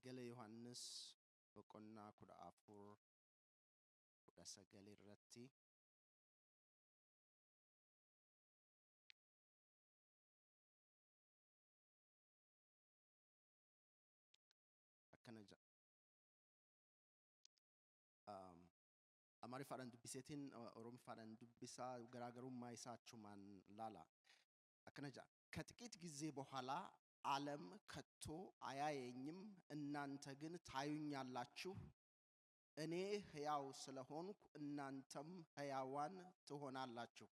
Wangeela Yohaannis boqonnaa 14:19 irratti akkana jedha. Amaariffaadhaan dubbiseetiin Oromiffaadhaan dubbisaa, garaagarummaa isaa achumaan laala. Akkana jedha. ከጥቂት ጊዜ በኋላ ዓለም ከቶ አያየኝም፣ እናንተ ግን ታዩኛላችሁ። እኔ ሕያው ስለሆንኩ እናንተም ሕያዋን ትሆናላችሁ።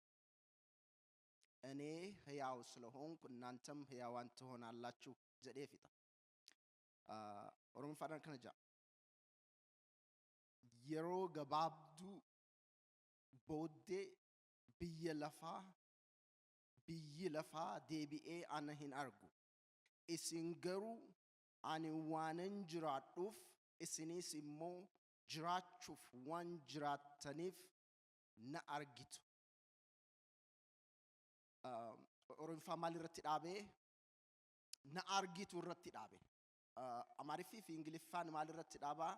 እኔ ሕያው ስለሆንኩ እናንተም ሕያዋን ትሆናላችሁ jedhee fixa. Oromiffaadhaan akkana jedha. Yeroo gabaabduu booddee biyyi lafaa deebi'ee ana hin argu. Isin garuu ani waanan jiraadhuuf isinis immoo jiraachuuf waan jiraattaniif na argitu. Oromiffaa maal irratti dhaabee? Na argitu irratti dhaabe. Amaariffii fi Ingiliffaan maal irratti dhaabaa?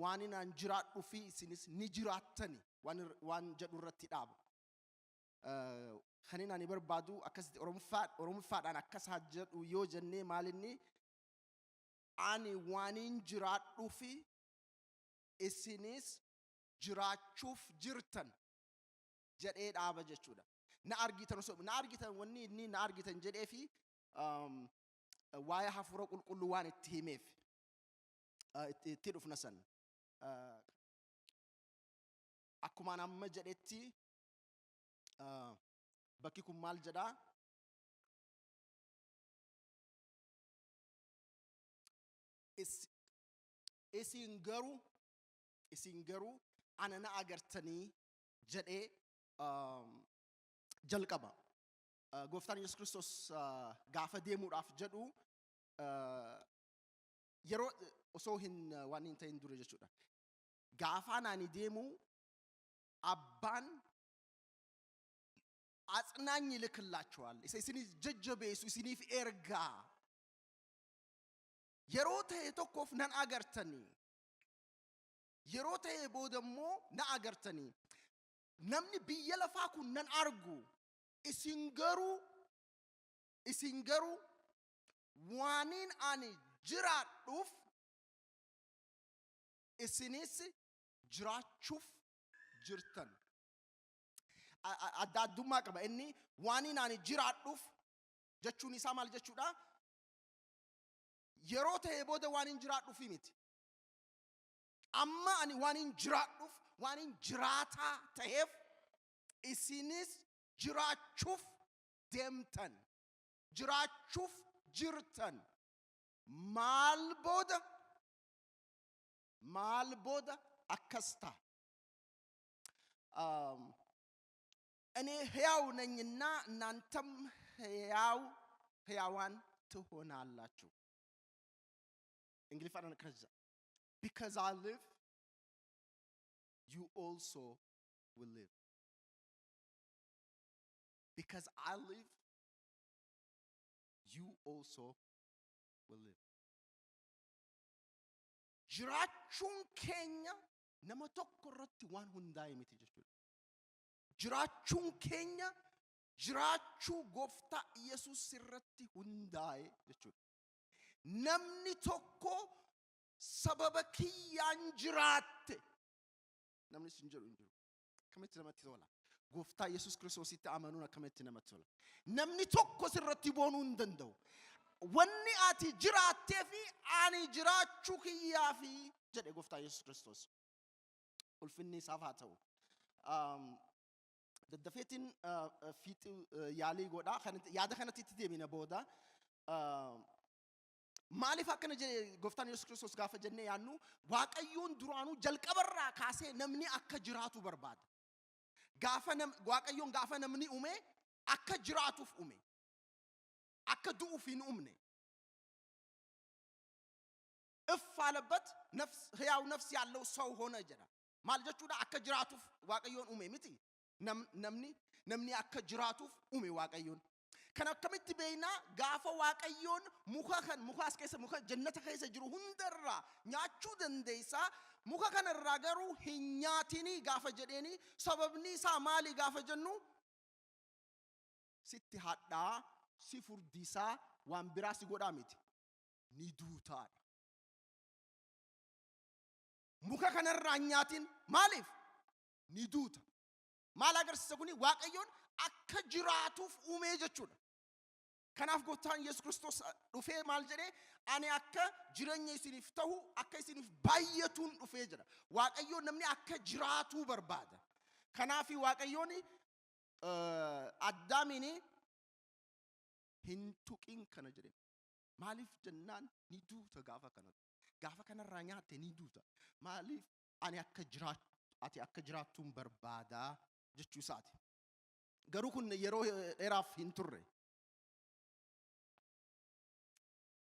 Waan inaan jiraadhuu fi isinis ni jiraattani waan jedhu irratti dhaaba. Kan inni ani barbaadu akkasitti Oromiffaadhaan akkas haa jedhu yoo jennee, maal inni ani waanin jiraadhuu fi isinis jiraachuuf jirtan jedhee dhaaba jechuudha. Na argitan, osoo na argitan, wanni inni na argitan jedhee fi waa'ee Hafuura Qulqulluu waan itti himeef itti dhufna san. Akkumaan amma jedhetti bakki kun maal jedhaa? Isin garuu ana na agartanii jedhee jalqaba. Gooftaan Yesuus Kiristoos gaafa deemuudhaaf jedhu yeroo osoo hin waan hin ta'in dura jechuudha. Gaafaan ani deemu abbaan አጽናኝ ይልክላችኋል። Isa isin jajjabeessu isiniif ergaa. Yeroo ta'e tokkoof nan agartanii. Yeroo ta'e booda immoo na agartanii. Namni biyya lafaa kun nan argu. Isin garuu waaniin ani jiraadhuuf isinis jiraachuuf jirtan. Adda addummaa qaba. Inni waaniin ani jiraadhuuf jechuun isaa maal jechuudha? Yeroo ta'e booda waan hin jiraadhuufi miti. Amma ani waan hin jiraadhuuf, waan hin jiraataa ta'eef isinis jiraachuuf deemtan. Jiraachuuf jirtan. Maal booda? Maal booda akkas ta'a? እኔ ሕያው ነኝና እናንተም ሕያዋን ትሆናላችሁ። እንግሊዝኛ ከዛ "Because I live, you also will live. Because I live, you also will live." Jiraachuun keenya nama tokko irratti waan hundaa'e miti jechuudha. Jiraachuun keenya jiraachuu Gooftaa Yesuus irratti hundaa'e jechuudha. Namni tokko sababa kiyyaan jiraatte namni sin jedhu hin jiru. Akkamitti namatti tola? Gooftaa Yesuus Kiristoositti amanuun akkamitti namatti tola? Namni tokko sirratti boonuu hin danda'u. Wanni ati jiraattee fi ani jiraachuu kiyyaa fi jedhe Gooftaa Yesuus Kiristoos. Ulfinni isaaf haa ta'u. Daddafeetiin fiixuu yaalii godhaa. Yaada kanatti itti deemina booda. Maaliif akkana jedhe Gooftaan Yesuus Kiristoos gaafa jennee yaadnu, Waaqayyoon duraanuu jalqabarraa kaasee namni akka jiraatu barbaada. Gaafa Waaqayyoon gaafa namni uume akka jiraatuuf uume. Akka du'uuf hin uumne. እፍ አለበት፣ ነፍስ ህያው ነፍስ ያለው ሰው ሆነ jedha. Maal jechuudha? Akka jiraatuuf Waaqayyoon uume miti. Namni akka jiraatuuf uume Waaqayyoon. Kan akkamitti beeknaa? Gaafa Waaqayyoon muka kan muka as keessa, muka jannata keessa jiru hundarraa nyaachuu dandeessaa, muka kanarraa garuu hin nyaatinii gaafa jedheeni, sababni isaa maali gaafa jennu, sitti hadhaa, si furdisaa, waan biraa si godhaa miti, ni duutaadha. Muka kanarraa hin nyaatin, maaliif? Ni duuta. Maal agarsiisa kuni? Waaqayyoon akka jiraatuuf uumee jechuudha. Kanaaf Gooftaan Yesuus Kiristoos dhufee maal jedhee? "Ani akka jireenya isiniif ta'u, akka isiniif baay'atuun dhufee" jira. Waaqayyoon namni akka jiraatuu barbaada. Kanaaf Waaqayyoon Addaamiin "Hin tuqin kana" jedhe. Maaliif jennaan, ni duuta gaafa kana. Gaafa kanarraa nyaatte ni duuta. Maaliif? Ani akka jiraatu, ati akka jiraattuun barbaadaa jechuu isaati. Garuu kun yeroo dheeraaf hin turre.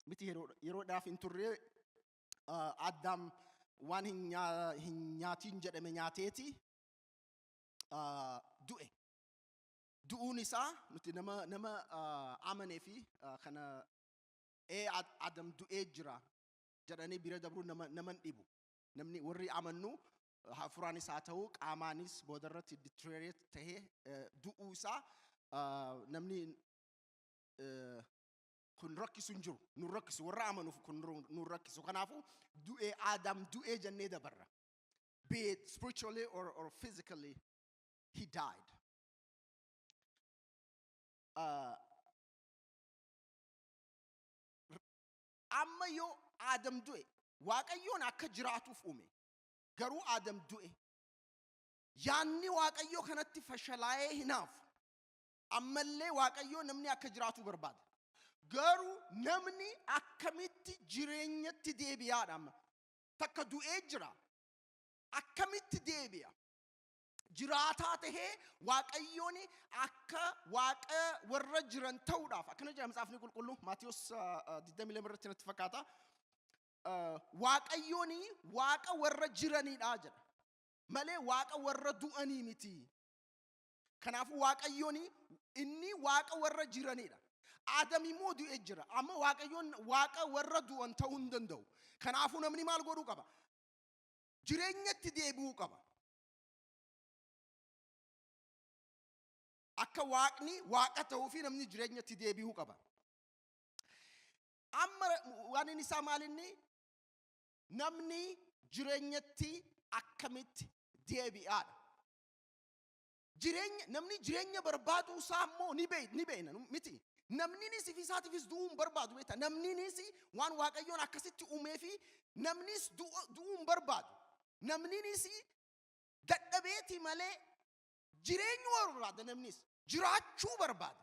Miti, yeroo dheeraaf hin turre. Addaam waan hin nyaatiin jedhame nyaateeti du'e. Du'uun isaa nuti nama amanee fi kana ee Adam du'ee jira jedhanii bira dabruu nama hin dhibu. Namni warri amannu hafuuraanis haa ta'u qaamaanis boodarratti deteriorate tahee du'uu isaa namni kun rakkisu hin jiru. Nu rakkisu, warra amanuuf kun nu rakkisu. Kanaafuu du'ee, Adam du'ee jennee dabarra. Be it spiritually or physically, he died. Amma yoo Adam du'e, Waaqayyoon akka jiraatuuf uume. Garuu Adam du'e. Yaanni Waaqayyoo kanatti fashalaa'ee hin hafu. Ammallee Waaqayyoo namni akka jiraatu barbaada. Garuu namni akkamitti jireenyatti deebi'aadha amma? Takka du'ee jira. Akkamitti deebi'a? Jiraataa tahee Waaqayyoon akka Waaqa warra jiran ta'uudhaaf akkana jedha Matsaafni Qulqulluu Maatiyos 22 irratti natti fakkaata. Waaqayyoon Waaqa warra jiranidha jedha. Malee Waaqa warra du'anii miti. Kanaafuu Waaqayyoon inni Waaqa warra jiranidha. Aadam immoo du'ee jira. Amma Waaqayyoon Waaqa warra du'an ta'uu hin danda'u. Kanaafuu namni maal godhuu qaba? Jireenyatti deebi'uu qaba. Akka Waaqni Waaqa ta'uu fi namni jireenyatti deebi'uu qaba. Amma waan inni isaa maal inni? Namni jireenyatti akkamitti deebi'aadha? Jireenya, namni jireenya barbaaduu isaa immoo ni beekna miti. Namninis fi isaatiifis du'uu hin barbaadu, beekta. Namninis waan Waaqayyoon akkasitti uumee fi namnis du'uu hin barbaadu. Namninis dadhabeeti malee jireenyuu barbaada, namnis jiraachuu barbaada.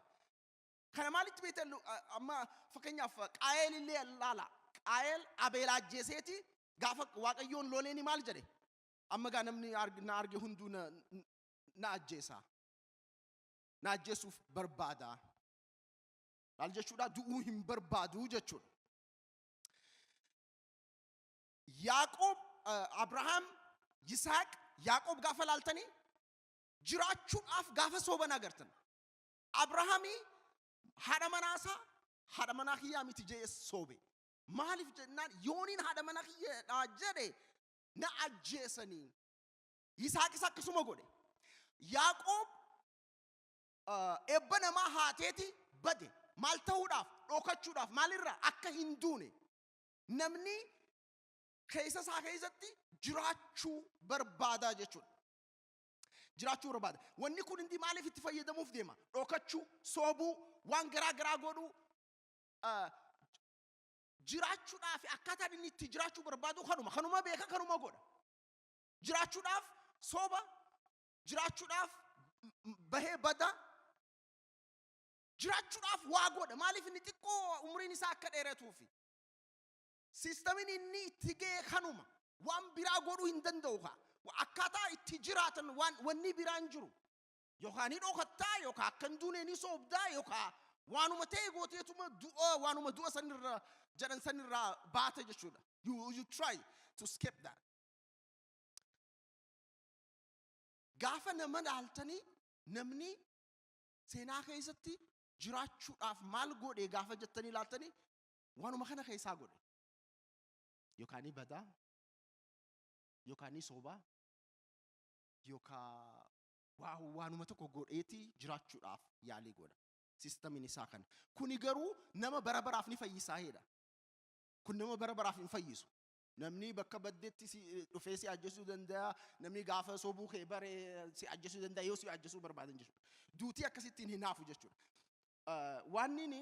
Kana maalitti beektan? Amma fakkeenyaaf Qaayeel illee ilaala. Qaayeel Abeel ajjeeseeti gaafa Waaqayyoon loleeni maal jedhe? "Amma gaa namni na arge hunduu na ajjeesa. Na ajjeesuuf barbaada." Maal jechuudha? Du'uu hin barbaadu jechuudha. Yaaqoob, Abrahaam, Yisaaq, Yaaqoob gaafa laaltanii jiraachuudhaaf gaafa sooban agartan. Abrahaamii haadha manaasaa "Haadha manaa kiyyaa miti" jedhee soobe. Maaliif jennaan, "Yooniin haadha mana kiyyaadha jedhe na ajjeesanii." Yisaaqis akkasuma godhe. Yaaqoob eebba namaa haateeti bade. Maal ta'uudhaaf? Dhokachuudhaaf. Maalirraa? Akka hin duune. Namni keessa isaa keessatti jiraachuu barbaadaa jechuudha. Jiraachuu barbaada. Wanni kun hundi maaliif itti fayyadamuuf deema? Dhokachuu, soobuu, waan garaa garaa godhuu. Jiraachuudhaaf akkaataan inni itti jiraachuu barbaadu kanuma. Kanuma beeka, kanuma godha. Jiraachuudhaaf sooba, jiraachuudhaaf bahee bada, jiraachuudhaaf waa godha. Maaliif? Inni xiqqoo umriin isaa akka dheeratuufi. Systemiin inni itti ga'e kanuma. Waan biraa godhuu hin danda'u kaa. Akkaataa itti jiraatan waan wanni biraan jiru. Yookaan ni dhokattaa, yookaan akka hin duune ni soobdaa, yookaan waanuma ta'e gooteetuma du'a, waanuma du'a sanirra jedhan sanirraa baata jechuudha. You try to escape that. Gaafa nama laaltanii namni seenaa keessatti Jiraachuudhaaf maal godhe gaafa jettanii ilaaltanii, waanuma kana keessaa godhe. Yookaan ni badaa, yookaan ni soobaa, yookaan waanuma tokko godheeti jiraachuudhaaf yaalii godha. Systemiin isaa kana. Kuni garuu nama bara baraaf ni fayyisaa jedha. Kun nama bara baraaf hin fayyisu. Namni bakka baddeetti si dhufee si ajjeesuu danda'a. Namni gaafa sobuu kee bare si ajjeesuu danda'a yoo si ajjeesuu barbaadan jechuudha. Duutii akkasittiin hin hafu jechuudha. Waan inni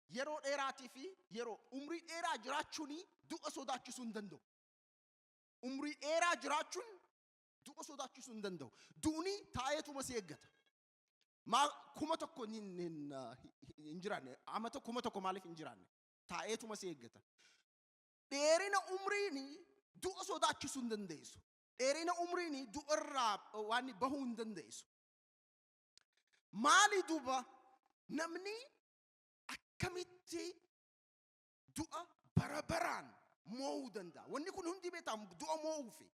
yeroo dheeraatii fi yeroo umrii dheeraa jiraachuun du'a sodaachisuu hin danda'u. Umrii dheeraa jiraachuun du'a sodaachisuu hin danda'u. Du'ni taa'eetuma si eeggata. Maal 1000 hin jiraanne, amata 1000 maaliif hin jiraanne? Taa'eetuma si eeggata. Dheerina umriin du'a sodaachisuu hin dandeessu. Dheerina umriin du'a irraa waan bahuu hin dandeessu. Maali duuba, namni akkamitti du'a bara baraan moo'uu danda'a? Wanni kun hundi beektaa du'a moo'uufi.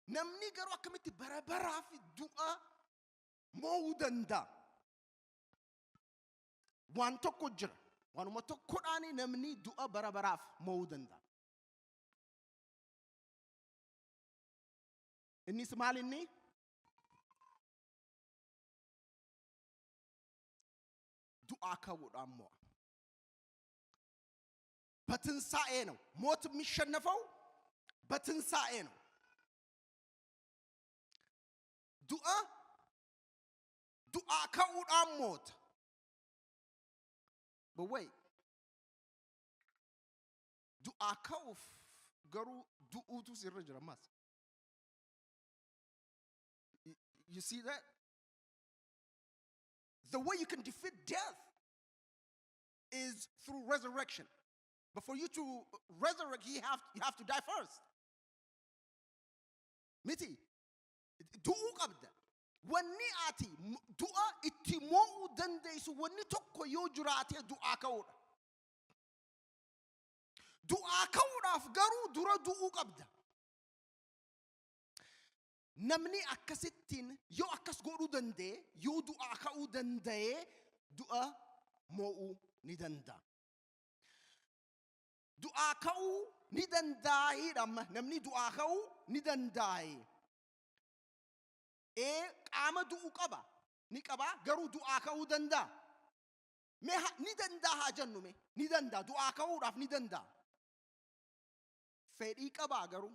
Namni garuu akkamitti bara baraaf du'a moo'uu danda'a? Waan tokko jira. Waanuma tokkodhaan namni du'a bara baraaf moo'uu danda'a. Innis maal inni? Du'aa ka'uudhaan mo'a. በትንሣኤ ነው። ሞት የሚሸነፈው በትንሣኤ ነው። Du'a du'aa ka'uudhaan moota. But wait. Du'aa ka'uuf garuu du'uutu sirra jira ammas. You see that? The way you can defeat death is through resurrection. But for you to resurrect, you have to die first. Miti, du'uu qabda. Wanni ati du'a itti moo'uu dandeessu wanni tokko yoo jiraate, du'aa ka'uudha. Du'aa ka'uudhaaf garuu dura du'uu qabda. Namni akkasittiin yoo akkas godhuu danda'e, yoo du'aa ka'uu danda'e, du'a moo'uu ni danda'a. Du'aa ka'uu ni danda'eedha amma, namni du'aa ka'uu ni danda'e. Ee, qaama du'uu qaba. Ni qaba, garuu du'aa ka'uu danda'a. Mee ni danda'a haa jennu, mee ni danda'a, du'aa ka'uudhaaf ni danda'a. Fedhii qabaa garuu?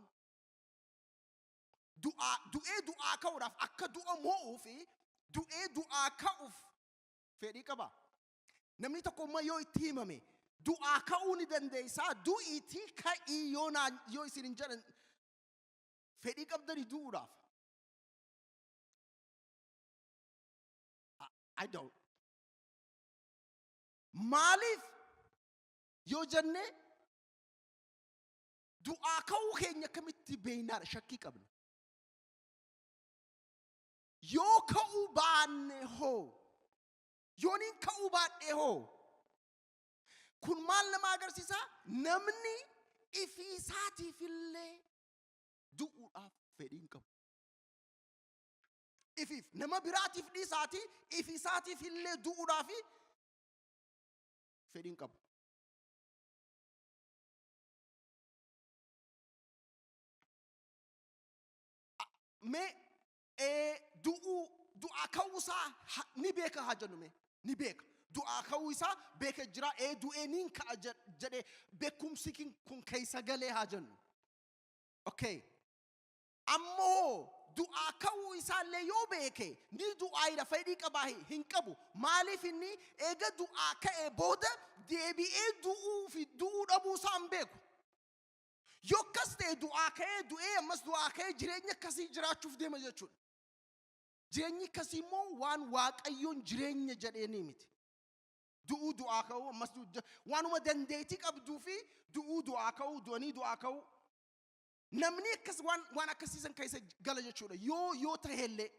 Du'aa du'ee du'aa ka'uudhaaf, akka du'a moo'uu fi du'ee du'aa ka'uuf fedhii qaba. Namni tokko immoo yoo itti himame, du'aa ka'uu ni dandeessaa, du'iitii ka'ii yoo naan yoo isin hin jedhan, fedhii qabdanii du'uudhaaf? I don't. Maaliif yoo jenne, du'aa ka'uu keenya akkamitti beeynaadha, shakkii qabna. Yoo ka'uu baanne hoo? Yooniin ka'uu baadhee hoo? Kun maal nama agarsiisa? Namni ifii isaatiif illee du'uudhaaf fedhii hin qabu. Ifiif, nama biraatiif dhiisaati, ifii isaatiif illee du'uudhaaf fedhii hin qabu. Mee du'uu, du'aa ka'uu isaa ni beeka haa jennu, mee ni beeka. Du'aa ka'uu isaa beeka jira, ee du'ee niin ka'a jedhee beekumsi kun keessa galee haa jennu. Okay. Ammoo du'aa ka'uu isaallee yoo beeke, ni du'aayidha fedhii qabaa? Hin qabu. Maaliif? Inni eega du'aa ka'ee booda deebi'ee du'uu fi du'uu dhabuu isaa hin beeku. Yoo akkas ta'e, du'aa ka'ee, du'ee, ammas du'aa ka'ee jireenya akkasii jiraachuuf deema jechuudha. Jireenyi akkasii immoo waan Waaqayyoon jireenya jedheenii miti. Du'uu, du'aa ka'uu, ammas waanuma dandeettii qabduu fi du'uu, du'aa ka'uu, du'anii du'aa ka'uu. Namni akkas waan akkasiisan keessa gala jechuudha. Yoo ta'ellee.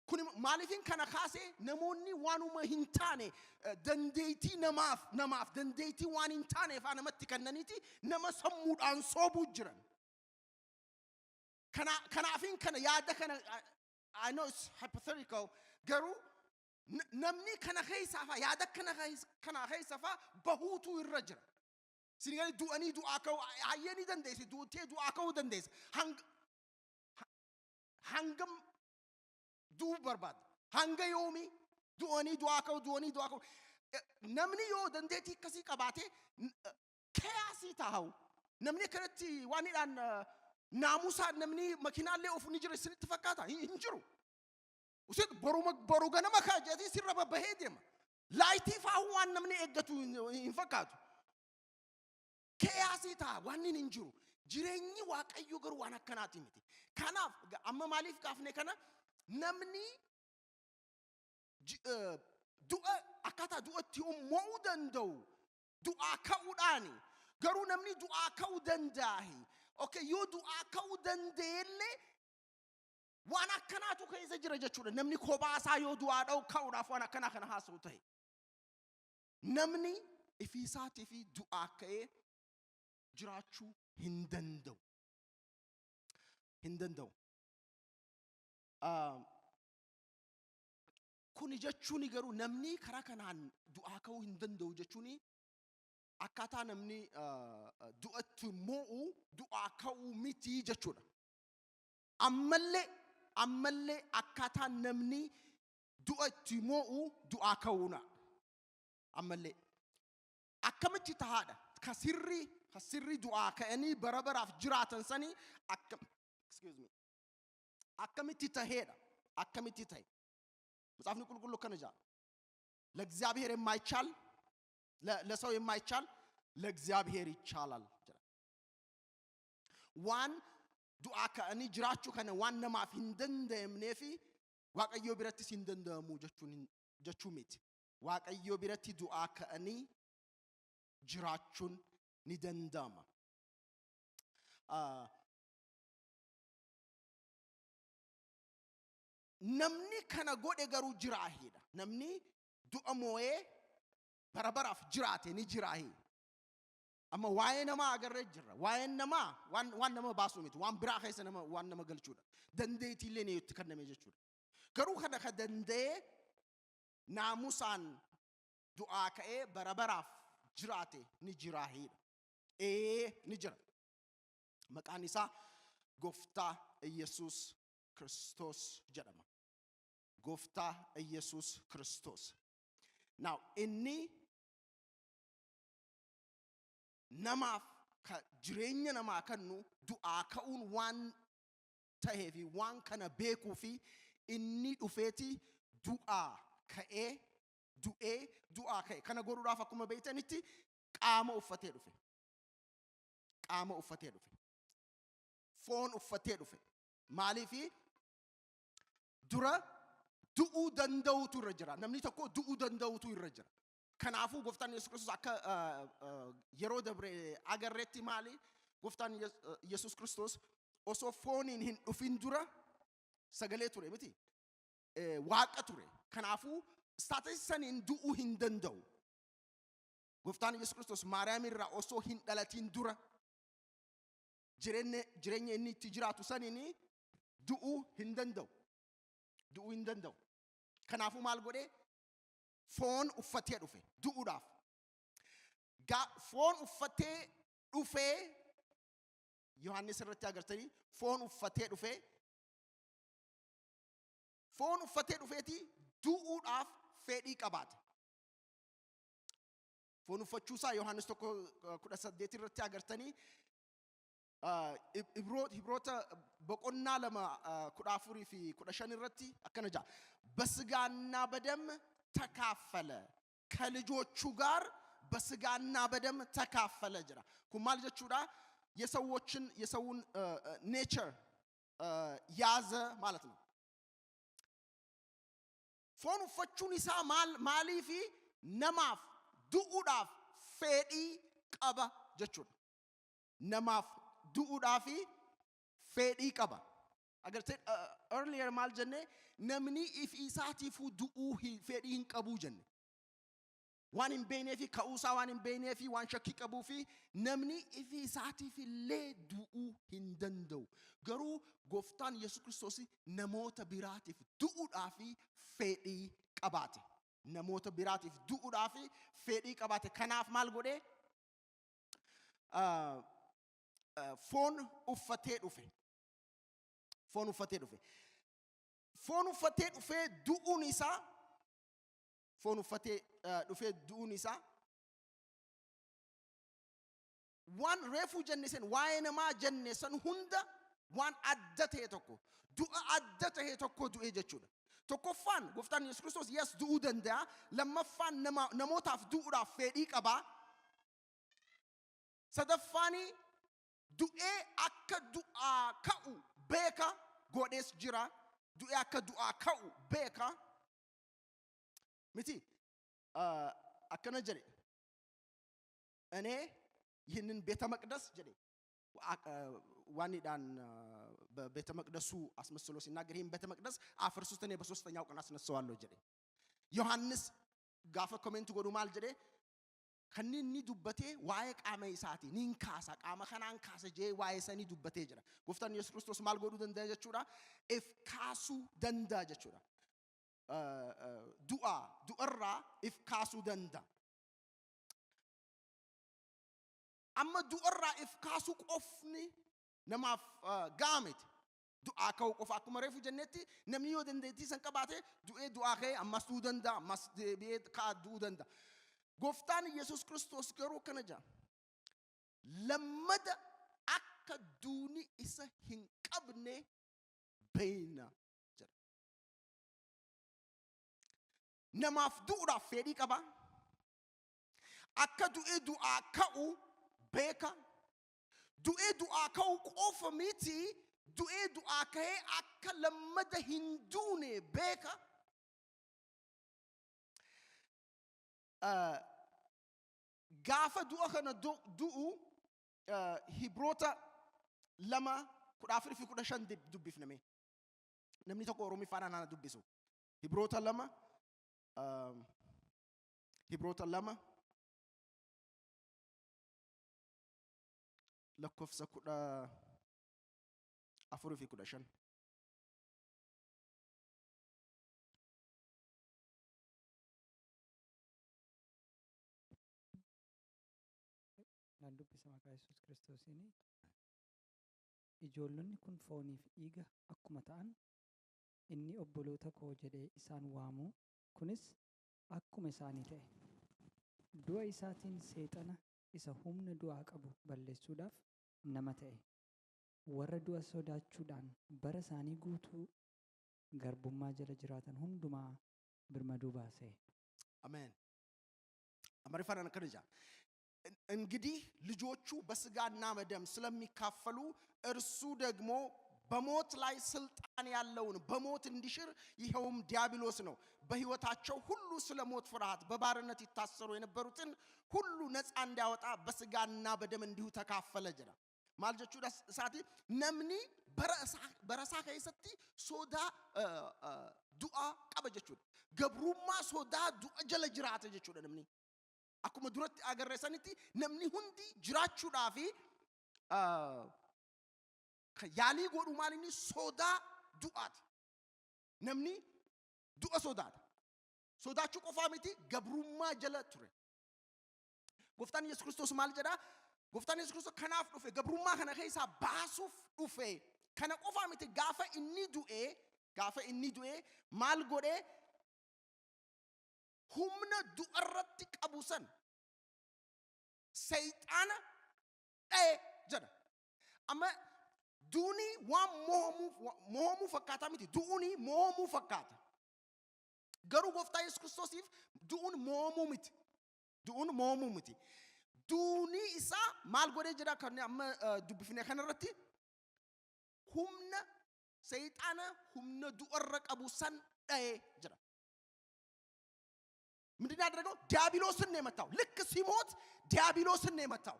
Kun maaliifin kana kaase? Namoonni waanuma hin taane dandeettii namaaf dandeettii waan hin taane faa namatti kennaniiti nama sammuudhaan soobuu jiran. Kanaafin kana yaada kana, I know it's hypothetical, garuu Namni kana keessaa faa, yaada kana keessa faa bahuutu irra jira. Isin gadi du'anii du'aa ka'uu hayyee ni dandeessi, duutee du'aa ka'uu dandeessa. Hangam du'uu barbaadda? Hanga yoomii du'anii du'aa ka'uu, du'anii du'aa ka'uu? Namni yoo dandeettii akkasii qabaate chaos taa'u. Namni akkanatti waan hidhaan naamusaan namni makiinaallee ofu ni jira isinitti fakkaata? Hin jiru. Usit boruma boru ganama kaa jedhee sirra babbahee deema. Light fa'aa waan namni eeggatu hin fakkaatu. Chaos ta'a, waan inni hin jiru. Jireenyi Waaqayyo garuu waan akkanaati miti. Kanaaf amma maaliif kaafne kana? Namni du'a, akkaataa du'atti mo'uu danda'u du'aa ka'uudhaani. Garuu namni du'aa ka'uu danda'ahi. Okay, yoo du'aa ka'uu danda'ellee waan akkanaatu keessa jira jechuudha. Namni kophaasaa yoo du'aa dha'u ka'uudhaaf waan akkanaa kana haasa'u ta'e. Namni ifiisaatii fi du'aa ka'ee jiraachuu hin danda'u. Hin danda'u. Kuni jechuun garuu namni karaa kanaan du'aa ka'uu hin danda'u jechuun akkaataa namni du'atti mo'u du'aa ka'uu miti jechuudha. Ammallee akkaataa namni du'atti mo'u du'aa ka'uuna. Ammallee akkamitti tahaadha? Ka sirrii du'aa ka'anii bara baraaf jiraatan sanii akkam, excuse me, akkamitti taheedha? Akkamitti tahe? መጽሐፍ qulqulluu akkana jedha. ለእግዚአብሔር የማይቻል፣ ለሰው የማይቻል ለእግዚአብሔር ይቻላል jedha. Waan du'aa ka'anii jiraachuu kana waan namaaf hin danda'amnee fi Waaqayyoo birattis hin danda'amu jechuun jechuu miti. Waaqayyoo biratti du'aa ka'anii jiraachuun ni danda'ama. Namni kana godhe garuu jiraahiidha. Namni du'a moo'ee bara baraaf jiraate ni jiraahi. Amma waa'ee namaa agarree jirra. Waa'een namaa waan nama baasu miti. Waan biraa keessa nama waan nama galchuudha. Dandeettiillee ni itti kenname jechuudha. Garuu kana ka danda'ee naamusaan du'aa ka'ee bara baraaf jiraate ni jiraahiidha. Ee, ni jira. Maqaan isaa Gooftaa Iyyasuus Kiristoos jedhama. Gooftaa Iyyasuus Kiristoos. Now, inni namaaf ka jireenya namaa kennu du'aa ka'uun waan ta'ee fi waan kana beekuu fi inni dhufeeti du'aa ka'ee, du'ee du'aa ka'e. Kana godhuudhaaf akkuma beektanitti qaama uffatee dhufe. Qaama uffatee dhufe. Foon uffatee dhufe. Maaliifi? Dura du'uu danda'utu irra jira. Namni tokko du'uu danda'utu irra jira. Kanaafuu Gooftaan Yesuus Kiristoos akka yeroo dabre agarreetti maali? Gooftaan Yesuus Kiristoos osoo fooniin hin dhufin dura sagalee ture miti. Waaqa ture. Kanaafuu status saniin du'uu hin danda'u. Gooftaan Yesuus Kiristoos Maariyaam irraa osoo hin dhalatin dura jireenya inni itti jiraatu saniin du'uu hin danda'u. Du'uu hin danda'u. Kanaafuu maal godhee? Foon uffatee dhufe du'uudhaaf. Foon uffatee dhufee, Yohaannis irratti agartanii, foon uffatee dhufee, foon uffatee dhufeeti du'uudhaaf fedhii qabaate. Foon uffachuusaa Yohaannis 1:18 irratti agartanii, Ibroota boqonnaa 2:14 fi 15 irratti akkana jedha. በስጋና በደም ተካፈለ፣ ከልጆቹ ጋር በስጋና በደም ተካፈለ jedha. Kun maal jechuudha? የሰዎችን የሰውን nature ያዘ ማለት ነው። Foon uffachuun isaa maal maaliifi? Namaaf du'uudhaaf fedhii qaba jechuudha. Namaaf du'uudhaaf fedhii qaba. Agartee, earlier maal jenne? Namni ifi isaatiifuu du'uu fedhii hin qabuu jenne. Waan hin beeknee fi ka'uusaa waan hin beeknee fi waan shakkii qabuu fi namni ifi isaatiif illee du'uu hin danda'u. Garuu Gooftaan Yesuus Kiristoos namoota biraatiif du'uudhaaf fedhii qabaate. Namoota biraatiif du'uudhaaf fedhii qabaate. Kanaaf maal godhee? Foon uffatee dhufe. Foon uffatee dhufe. Foon uffatee dhufee du'uun isaa, foon uffatee dhufee du'uun isaa waan reefuu jenne san, waa'ee namaa jenne san hunda waan adda ta'e tokko, du'a adda ta'e tokko du'e jechuudha. Tokkoffaan, gooftaan Yesuus Kiristoos yes du'uu danda'a. Lammaffaan, namootaaf du'uudhaaf fedhii qabaa. Sadaffaani, du'ee akka du'aa ka'u beeka, godhees jira. Du'ee akka du'aa ka'u beeka. Miti akkana jedhe, "እኔ ይህንን ቤተ መቅደስ" jedhe, ዋኒዳን በቤተ መቅደሱ አስመስሎ ሲናገር፣ "ይህን ቤተ መቅደስ አፍርሱት፣ እኔ በሶስተኛው ቀን አስነሳዋለሁ" jedhe. Yohannis gaafa comment godhu maal jedhe? Kan inni dubbatee waa'ee qaama isaati. Nin kaasa, qaama kanaan kaasa jee waa'ee sanii dubbatee jira. Gooftaan Yesuus Kiristoos maal godhuu danda'a jechuudha? If kaasuu danda'a jechuudha. Du'a du'arraa if kaasuu danda'a. Amma du'arraa if kaasuu qofni namaaf ga'a miti. Du'aa ka'uu qofa, akkuma reefu jennetti, namni yoo dandeettii san qabaate du'ee du'aa ka'ee ammas du'uu danda'a, ammas deebi'ee ka'a du'uu danda'a. Gooftaan Yesuus Kiristoos garuu akkana jedha. Lammada akka duuni isa hin qabne beeyna jedha. Namaaf du'uudhaaf fedhii qaba. Akka du'ee du'aa ka'u beeka. Du'ee du'aa ka'u qofa miti, du'ee du'aa ka'ee akka lammada hin duune beeka. Gaafa du'a kana du'u, Hibroota 2:14 fi 15 dubbifname. Namni tokko Oromiffaadhaan haa dubbisu. Hibroota 2, Hibroota 2 lakkoofsa 14 fi 15. Nan dubbisa maqaa Yesuus Kiristoosiin. Ijoollonni kun fooniif dhiiga akkuma ta'an, inni obboloota koo jedhee isaan waamuu kunis akkuma isaanii ta'e. Du'a isaatiin seexana isa humna du'aa qabu balleessuudhaaf nama ta'e. Warra du'a sodaachuudhaan bara isaanii guutuu garbummaa jala jiraatan hundumaa birmaduu baase. አሜን። Amaariffaan akkana jedha. እንግዲህ ልጆቹ በስጋና በደም ስለሚካፈሉ እርሱ ደግሞ በሞት ላይ ስልጣን ያለውን በሞት እንዲሽር፣ ይኸውም ዲያብሎስ ነው። በሕይወታቸው ሁሉ ስለ ሞት ፍርሃት በባርነት ይታሰሩ የነበሩትን ሁሉ ነፃ እንዲያወጣ በስጋና በደም እንዲሁ ተካፈለ jedha. Maal jechuudha isaati? Namni bara isaa keessatti sodaa du'aa qaba jechuudha. Gabrummaa sodaa du'a jala jiraata jechuudha namni. Akkuma duratti agarre sanitti, namni hundi jiraachuudhaa fi kan yaalii godhu maal inni? Sodaa du'aati. Namni du'a sodaata. Sodaachuu qofaa miti, gabrummaa jala ture. Gooftaan Yesuus Kiristoos maal jedhaa? Gooftaan Yesuus Kiristoos kanaaf dhufe, gabrummaa kana keessaa baasuuf dhufe. Kana qofaa miti, gaafa inni du'ee maal godhee? Humna du'arratti qabu san, seexaana dha'e jedha. Amma duuni waan mo'amuu fakkaataa miti. Du'uuni mo'amuu fakkaata. Garuu gooftaa Yesuus Kiristoosiif du'uun mo'amuu miti. Du'uun mo'amuu miti. Duuni isaa maal godhee jira kan amma dubbifne kanarratti? Humna seexaana, humna du'arra qabu san dha'ee jira. ምንድን ያደረገው? ዲያብሎስን ነው የመታው። ልክ ሲሞት ዲያብሎስን ነው የመታው።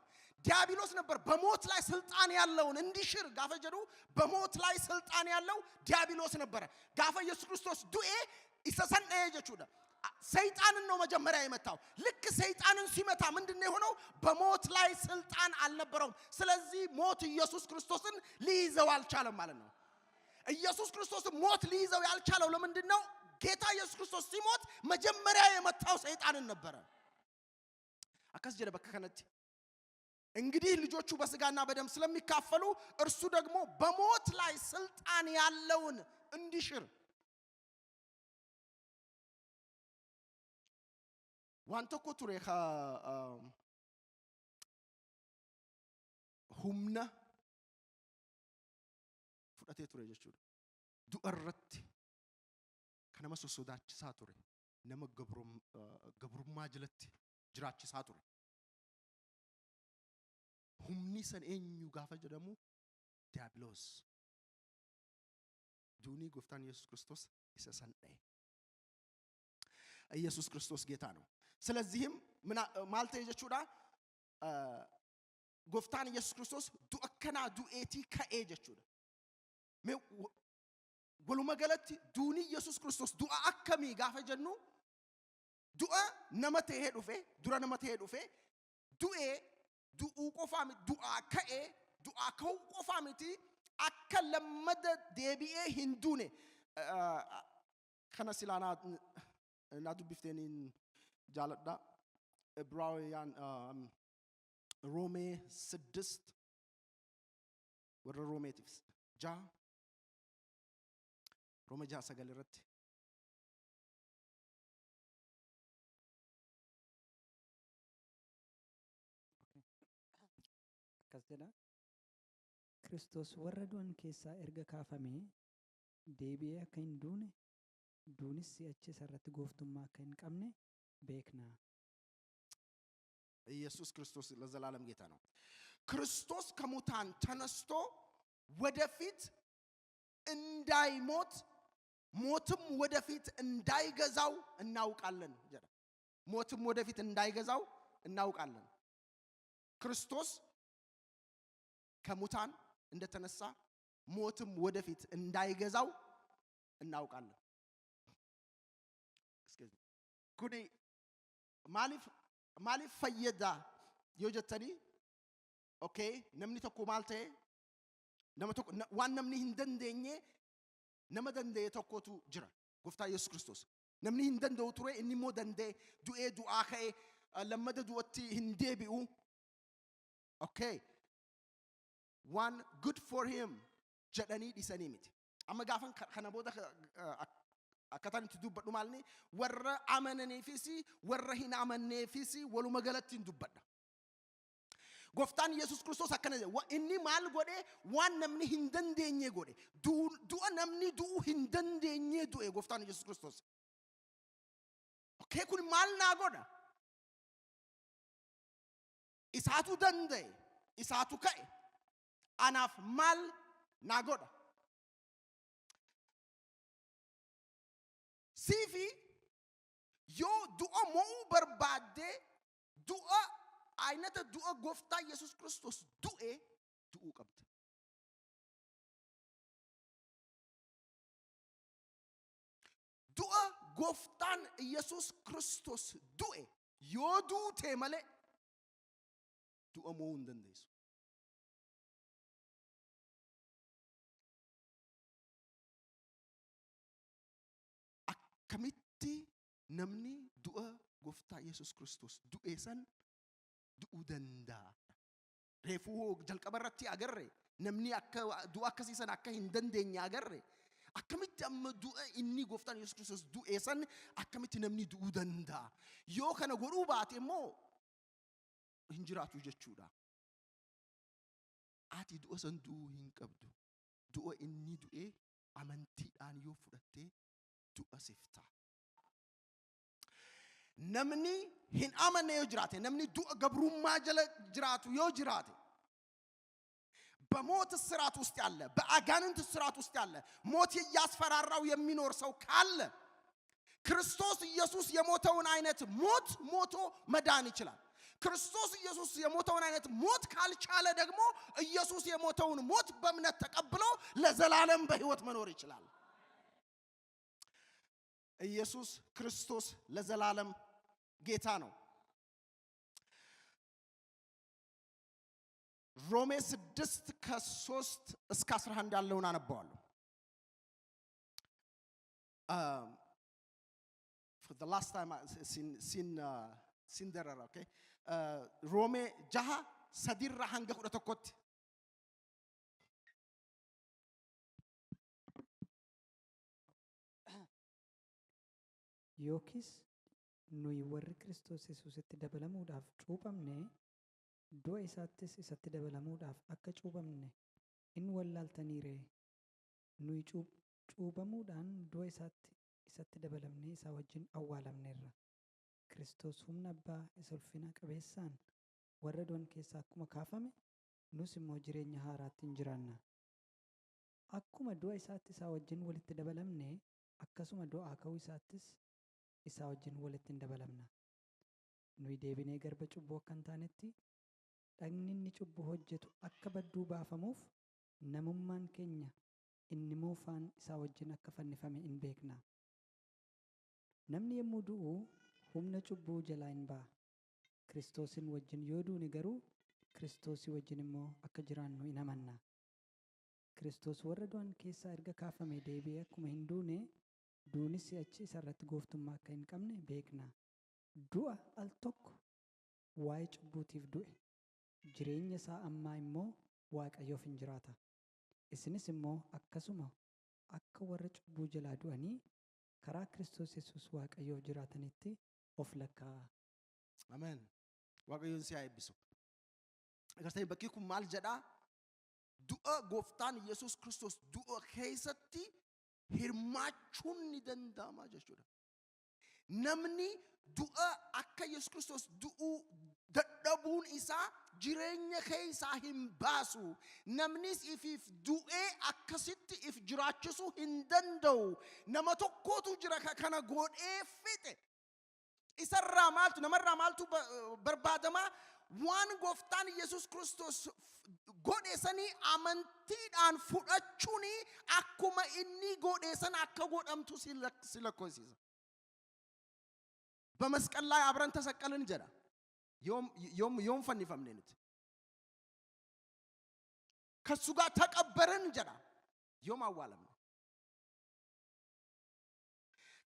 ዲያብሎስ ነበር በሞት ላይ ስልጣን ያለውን እንዲሽር gaafa jedhu፣ በሞት ላይ ስልጣን ያለው ዲያብሎስ ነበረ። Gaafa ኢየሱስ ክርስቶስ du'e isa san dha'e jechuudha. ሰይጣንን ነው መጀመሪያ የመታው። ልክ ሰይጣንን ሲመታ ምንድን ነው የሆነው? በሞት ላይ ስልጣን አልነበረውም። ስለዚህ ሞት ኢየሱስ ክርስቶስን ሊይዘው አልቻለም ማለት ነው። ኢየሱስ ክርስቶስን ሞት ሊይዘው ያልቻለው ለምንድን ነው? ጌታ ኢየሱስ ክርስቶስ ሲሞት መጀመሪያ የመታው ሰይጣንን ነበረ። Akkas jedha bakka kanatti. እንግዲህ ልጆቹ በስጋና በደም ስለሚካፈሉ እርሱ ደግሞ በሞት ላይ ስልጣን ያለውን እንዲሽር። Waan tokko ture ka humna fudhatee ture jechuudha. Du'a irratti kan nama sossodaachisaa ture, nama gabrummaa jalatti jiraachisaa ture. Humni san eenyu gaafa jedhamu, Diiyaabiloos. Duunii Gooftaan Yesuus Kiristoos isa san dha'e. ኢየሱስ ክርስቶስ ጌታ ነው። ስለዚህም maal ta'e jechuudha? Gooftaan Yesuus Kiristoos du'a kanaa du'eetii ka'ee jechuudha. Mee waluma galatti duuni Yesuus Kiristoos du'a akkamii gaafa jennu, du'a nama ta'ee dhufe, dura nama ta'ee dhufe, du'ee, du'uu qofaa miti, du'aa ka'ee, du'aa ka'uu qofaa miti, akka lammada deebi'ee hin duune. Kana silaa naa dubbifteeniin jaaladha. ዕብራውያን፣ ሮሜ 6, warra Roomeetiif 6, Roome 6:9 irratti. Akkas jedha. Kiristoos warra du'an keessaa erga kaafamee deebi'ee akka hin duune, duunis si'achi isarratti gooftummaa akka hin qabne beekna. ኢየሱስ ክርስቶስ ለዘላለም ጌታ ነው። ክርስቶስ ከሙታን ተነስቶ ወደፊት እንዳይሞት፣ ሞትም ወደፊት እንዳይገዛው እናውቃለን jedha። ሞትም ወደፊት እንዳይገዛው እናውቃለን። ክርስቶስ ከሙታን እንደተነሳ ሞትም ወደፊት እንዳይገዛው እናውቃለን። Excuse me. Kuni maaliif fayyada yoo jettanii, okay, namni tokko maal ta'e, nama tokko waan namni hin dandeenye nama danda'e tokkotu jira, Gooftaa Yesuus Kiristoos. Namni hin danda'u ture, inni immoo danda'e, du'ee du'aa ka'e, lammada du'atti hin deebi'u. Okay, waan good for him jedhanii dhisanii miti. Amma gaafan kana booda akkataan itti dubbadhu maalni, warra amananiifis warra hin amanneefis waluma galatti hin dubbadha. Gooftaan Yesuus Kiristoos akkana jedhe. Inni maal godhe? Waan namni hin dandeenye godhe. Du'a namni du'uu hin dandeenye du'e Gooftaan Yesuus Kiristoos. Okay, kun maal naa godha? Isaatu danda'e, isaatu ka'e. Anaaf maal naa godha? Siifi yoo du'a mo'uu barbaaddee, du'a aynata du'a Gooftaa Yesuus Kiristoos du'e du'uu qabda. Du'a Gooftaan Yesuus Kiristoos du'e yoo duute malee du'a mo'uu hin dandeessu. Akkamitti namni du'a Gooftaa Yesuus Kiristoos du'e san du'uu danda'a? Reefuu jalqaba irratti agarre, namni akka du'a akkasii san akka hin dandeenye agarre. Akkamitti amma du'a inni Gooftaan Yesuus Kiristoos du'e san akkamitti namni du'uu danda'a? Yoo kana godhuu baate immoo hin jiraatu jechuudha. Ati du'a san du'uu hin qabdu. Du'a inni du'e amantiidhaan yoo fudhattee du'a siif ta'a. Namni hin amanne yoo jiraate, namni du'a gabrummaa jala jiraatu yoo jiraate, በሞት እስራት ውስጥ ያለ፣ በአጋንንት እስራት ውስጥ ያለ፣ ሞት እያስፈራራው የሚኖር ሰው ካለ ክርስቶስ ኢየሱስ የሞተውን አይነት ሞት ሞቶ መዳን ይችላል። ክርስቶስ ኢየሱስ የሞተውን አይነት ሞት ካልቻለ ደግሞ ኢየሱስ የሞተውን ሞት በእምነት ተቀብሎ ለዘላለም በሕይወት መኖር ይችላል። ኢየሱስ ክርስቶስ ለዘላለም ጌታ ነው። ሮሜ 6 ከ3 እስከ 11 ያለውን አነባዋለሁ። For the last time sin darara, okay? Roomee 6:3 hanga 11tti. Yookiis nuyi warri Kiristoos Yesuusitti dabalamuudhaaf cuuphamne, du'a isaattis isatti dabalamuudhaaf akka cuuphamne in wallaaltanii ree? Nuyi cuuphamuudhaan du'a isaatti isatti dabalamnee isaa wajjin awwaalamneerra. Kiristoos humna Abbaa isa ulfina qabeessaan warra du'an keessaa akkuma kaafame, nus immoo jireenya haaraatti hin jiraanna. Akkuma du'a isaatti isaa wajjin walitti dabalamne, akkasuma du'aa ka'uu isaattis isaa wajjin walitti hin dabalamna. Nuyi deebinee garba cubbuu akka hin taanetti, dhagni inni cubbuu hojjetu akka badduu baafamuuf, namummaan keenya inni moofaan isaa wajjin akka fannifame in beekna. Namni yommuu du'u humna cubbuu jalaa hin ba'a. Kiristoosin wajjin yoo duune garuu, Kiristoosii wajjin immoo akka jiraannu in amanna. Kiristoos warra du'an keessaa erga kaafame deebi'ee akkuma hin duune, duunis si'achi isa irratti gooftummaa akka hin qabne beekna. Du'a al tokko waa'ee cubbuutiif du'e. Jireenya isaa ammaa immoo Waaqayyoof hin jiraata. Isinis immoo akkasuma akka warra cubbuu jalaa du'anii karaa Kiristoos Yesuus Waaqayyoof jiraatanitti of lakkaa'aa. Ameen. Waaqayyoon si haa eebbisu. Agartanii, bakki kun maal jedhaa? Du'a gooftaan Yesuus Kiristoos du'a keessatti hirmaachuun ni danda'ama jechuudha. Namni du'a akka Yesuus Kiristoos du'uu dadhabuun isaa jireenya keessaa hin baasu. Namnis ifiif du'ee akkasitti if jiraachisuu hin danda'u. Nama tokkotu jira ka kana godhee fixe. Isarraa maaltu, namarraa maaltu barbaadamaa? Waan gooftaan Yesuus Kiristoos godhe sanii amantiidhaan fudhachuun akkuma inni godhe sana akka godhamtu si lakkoofsisa. በመስቀል ላይ አብረን ተሰቀልን jedha. Yoom yoom yoom fannifamne nuti? ከሱ ጋር ተቀበርን jedha. Yoom awwaalamne?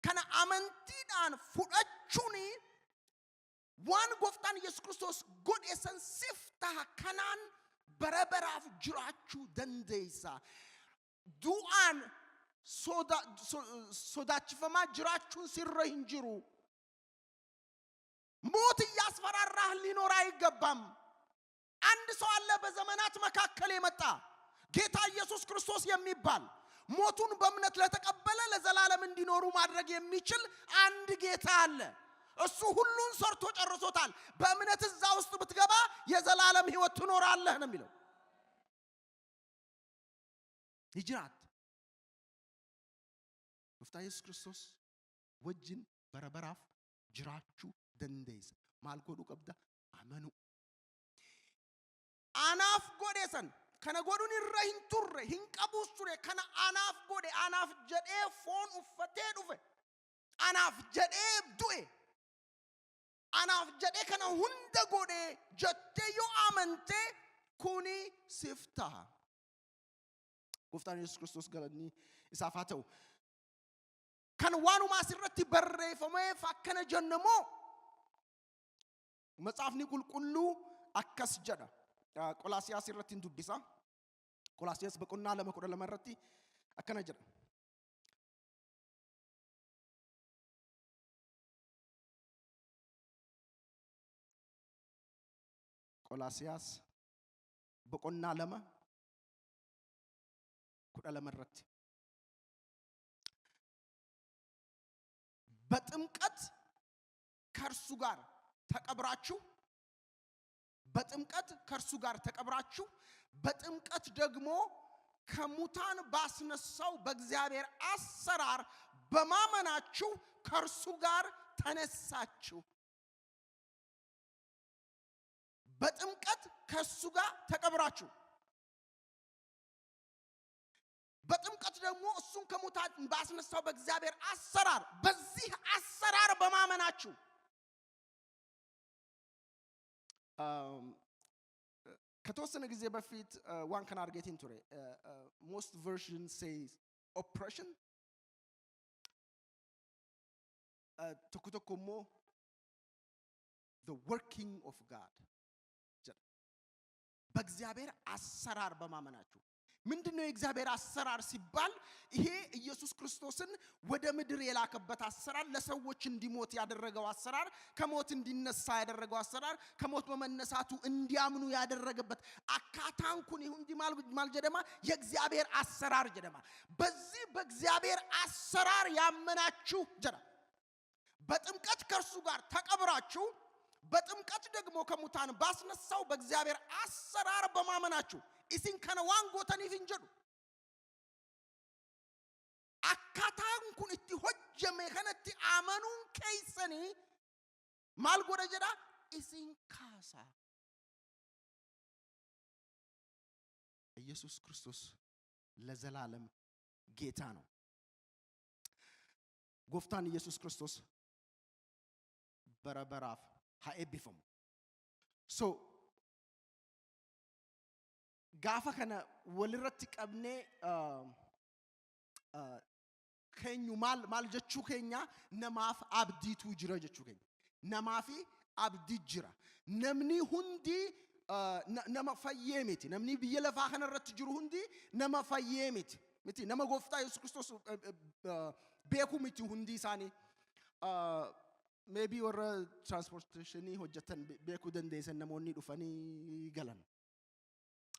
Kana amantiidhaan fudhachuun waan gooftaan Yesuus Kiristoos godhe san sif taha, kanaan bara baraaf jiraachuu dandeessa. Du'aan sodaachifamaa jiraachuun sirra hin jiru. ሞት እያስፈራራህ ሊኖር አይገባም። አንድ ሰው አለ በዘመናት መካከል የመጣ ጌታ ኢየሱስ ክርስቶስ የሚባል፣ ሞቱን በእምነት ለተቀበለ ለዘላለም እንዲኖሩ ማድረግ የሚችል አንድ ጌታ አለ። እሱ ሁሉን ሰርቶ ጨርሶታል። በእምነት እዛ ውስጥ ብትገባ የዘላለም ሕይወት ትኖራለህ ነው የሚለው። Ni Gooftaa Yesuus Kiristoos wajjin bara baraaf jiraachuu dandeessa. Maal godhuu qabda? Amanuu. Anaaf godhe san kana godhuun irra hin turre, hin qabus ture, kana anaaf godhe, anaaf jedhee foon uffatee dhufe, anaaf jedhee du'e, anaaf jedhee kana hunda godhe jettee yoo amante, kuni siif ta'a. Gooftaan Yesuus Kiristoos galanni isaaf haa ta'u. Kan waanuma asirratti barreeffameef akkana jenna moo? Matsaafni qulqulluu akkas jedha. Qolaasiyaas irratti hin dubbisa. Qolaasiyaas boqonnaa 2:12 irratti akkana jedha. Qolaasiyaas boqonnaa 2:12 irratti. በጥምቀት ከእርሱ ጋር ተቀብራችሁ፣ በጥምቀት ከእርሱ ጋር ተቀብራችሁ፣ በጥምቀት ደግሞ ከሙታን ባስነሳው በእግዚአብሔር አሰራር በማመናችሁ ከእርሱ ጋር ተነሳችሁ። በጥምቀት ከእሱ ጋር ተቀብራችሁ፣ በጥምቀት ደግሞ እሱን ከሙታን ባስነሳው በእግዚአብሔር አሰራር፣ በዚህ አሰራር በማመናችሁ። ከተወሰነ ጊዜ በፊት waan kana argeetiin ture. Most version says oppression. Tokko tokko immoo "the working of God" jedha. በእግዚአብሔር አሰራር በማመናችሁ። ምንድን ነው የእግዚአብሔር አሰራር ሲባል ይሄ ኢየሱስ ክርስቶስን ወደ ምድር የላከበት አሰራር፣ ለሰዎች እንዲሞት ያደረገው አሰራር፣ ከሞት እንዲነሳ ያደረገው አሰራር፣ ከሞት በመነሳቱ እንዲያምኑ ያደረገበት akkaataan kun hundi maal jedhama? የእግዚአብሔር አሰራር jedhama። በዚህ በእግዚአብሔር አሰራር ያመናችሁ jedha። በጥምቀት ከእርሱ ጋር ተቀብራችሁ በጥምቀት ደግሞ ከሙታን ባስነሳው በእግዚአብሔር አሰራር በማመናችሁ። Isin kana waan gootaniif hin jedhu. Akkaataan kun itti hojjame kanatti amanuun keessanii maal godha jedha? Isin kaasa. ኢየሱስ ክርስቶስ ለዘላለም ጌታ ነው። Gooftaan Yesus Kiristoos bara baraaf haa eebbifamu. So gaafa kana walirratti qabnee keenyu maal maal jechuu keenya? Namaaf abdiitu jira jechuu keenya. Namaafi abdii jira. Namni hundi nama fayyee miti. Namni biyya lafaa kanarratti jiru hundi nama fayyee miti. Miti nama Gooftaa Yesuus Kiristoos beeku miti hundi isaanii. Maybe warra transportationii hojjetan beekuu dandeessan, namoonni dhufanii galan.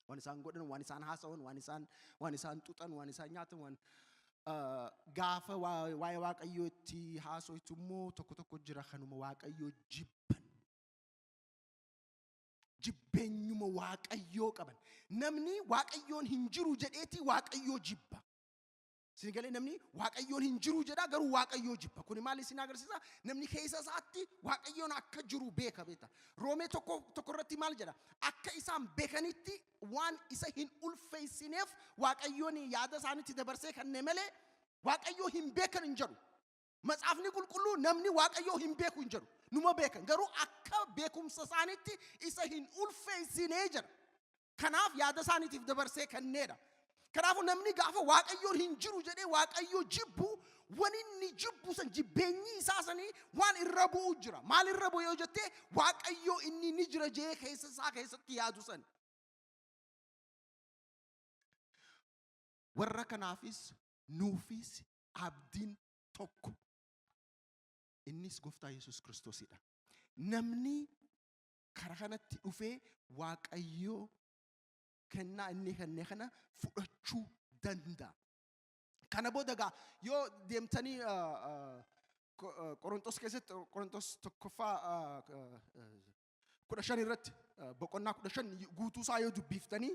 Waan isaan godhan, waan isaan haasa'an, waan isaan xuxan, waan isaan nyaatan, waan gaafa waa'ee Waaqayyoo itti haasoitu immoo tokko tokko jira kanuma Waaqayyoo jibban. Jibbeenyuma Waaqayyoo qaban. Namni Waaqayyoon hin jiru jedheeti Waaqayyoo jibba. Isin galee? Namni Waaqayyoon hin jiru jedha, garuu Waaqayyoo jibba. Kuni maal isin agarsiisa? Namni keessa isaatti Waaqayyoon akka jiru beeka beekta. Roomee 1:1 irratti maal jedha? Akka isaan beekanitti waan isa hin ulfeessineef Waaqayyoon yaada isaanitti dabarsee kenne malee Waaqayyoo hin beekan hin jedhu. Macaafni Qulqulluu namni Waaqayyoo hin beeku hin jedhu. Numa beekan, garuu akka beekumsa isaaniitti isa hin ulfeessinee jedha. Kanaaf yaada isaaniitiif dabarsee kenneedha. Kanaafuu namni gaafa Waaqayyoon hin jiru jedhee Waaqayyoo jibbu, wani inni jibbu san, jibbeenyi isaa sanii waan irra bu'u jira. Maal irra bu'u yoo jettee, Waaqayyoo inni ni jira jee keessa isaa keessatti yaadu san. Warra kanaafis nuufis abdiin tokko. Innis Gooftaa Yesuus Kiristoosidha. Namni karaa kanatti dhufee Waaqayyoo kennaa inni kenne kana fudhachuu danda'a. Kana booda gaa yoo deemtanii Qorontos keessatti, Qorontos tokkoffaa 15 irratti, boqonnaa 15 guutuu isaa yoo dubbiftanii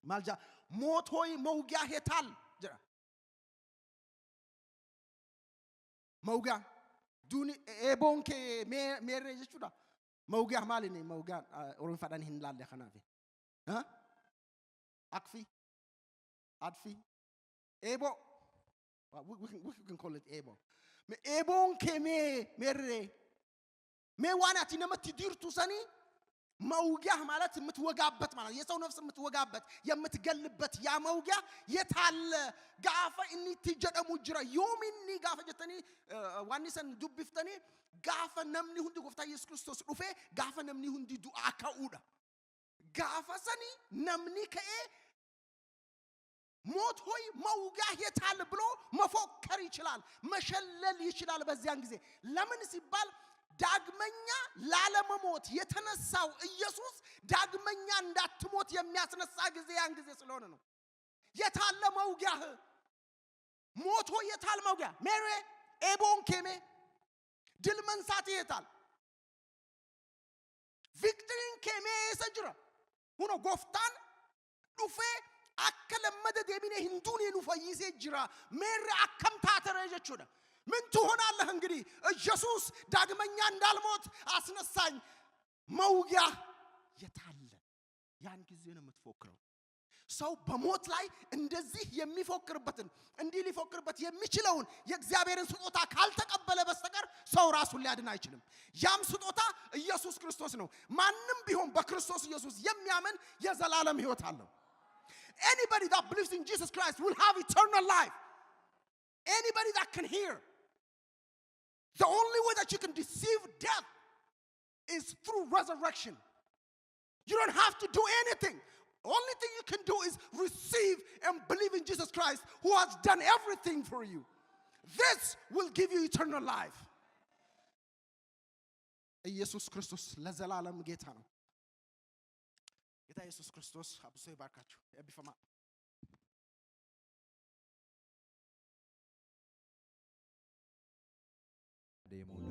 maal jedha? "ሞት ሆይ መውጊያህ የታል?" jedha. መውጊያ duuni eeboon kee meerree jechuudha. መውጊያ maal inni መውጊያ? Oromofaadhaan hin laalle kanaaf. Akfi, adfi, eeboo. Well, we can call it eeboo. Eeboon kee mee meerree? Mee waan ati namatti dirtu sanii? መውጊያ ማለት የምትወጋበት ማለት፣ የሰው ነፍስ የምትወጋበት፣ የምትገልበት ያ መውጊያ የታለ? Gaafa inni itti jedhamu jira. Yoom inni gaafa jettanii waan isan dubbiftanii, gaafa namni hundi Gooftaa Yesuus Kiristoos dhufee, gaafa namni hundi du'aa ka'uudha. Gaafa sani namni ka'ee "ሞት ሆይ መውጊያህ የታል?" ብሎ መፎከር ይችላል፣ መሸለል ይችላል። በዚያን ጊዜ ለምን ሲባል ዳግመኛ ላለመሞት የተነሳው ኢየሱስ ዳግመኛ እንዳትሞት የሚያስነሳ ጊዜ ያን ጊዜ ስለሆነ ነው። የታለ መውጊያህ? ሞት ሆይ የታል መውጊያ? Meerre eeboon kee mee? ድል መንሳት የታል? Victoryn kee mee eessa jira? Huno Gooftaan dhufee akka lammada deebinee hin duune nu fayyisee jira. Meerre, akkam taatere jechuudha. ምን ትሆናለህ እንግዲህ? ኢየሱስ ዳግመኛ እንዳልሞት አስነሳኝ። መውጊያ የታለ? ያን ጊዜ ነው የምትፎክረው። ሰው በሞት ላይ እንደዚህ የሚፎክርበትን፣ እንዲህ ሊፎክርበት የሚችለውን የእግዚአብሔርን ስጦታ ካልተቀበለ በስተቀር ሰው ራሱን ሊያድን አይችልም። ያም ስጦታ ኢየሱስ ክርስቶስ ነው። ማንም ቢሆን በክርስቶስ ኢየሱስ የሚያምን የዘላለም ሕይወት አለው። Anybody that believes in Jesus Christ will have eternal life. Anybody that can hear. The only way that you can deceive death is through resurrection. You don't have to do anything. Only thing you can do is receive and believe in Jesus Christ, who has done everything for you. This will give you eternal life. ኢየሱስ ክርስቶስ ለዘላለም ጌታ ነው። ጌታ ኢየሱስ ክርስቶስ አብዝቶ ይባርካችሁ። Eebbifamaa. Deemuu.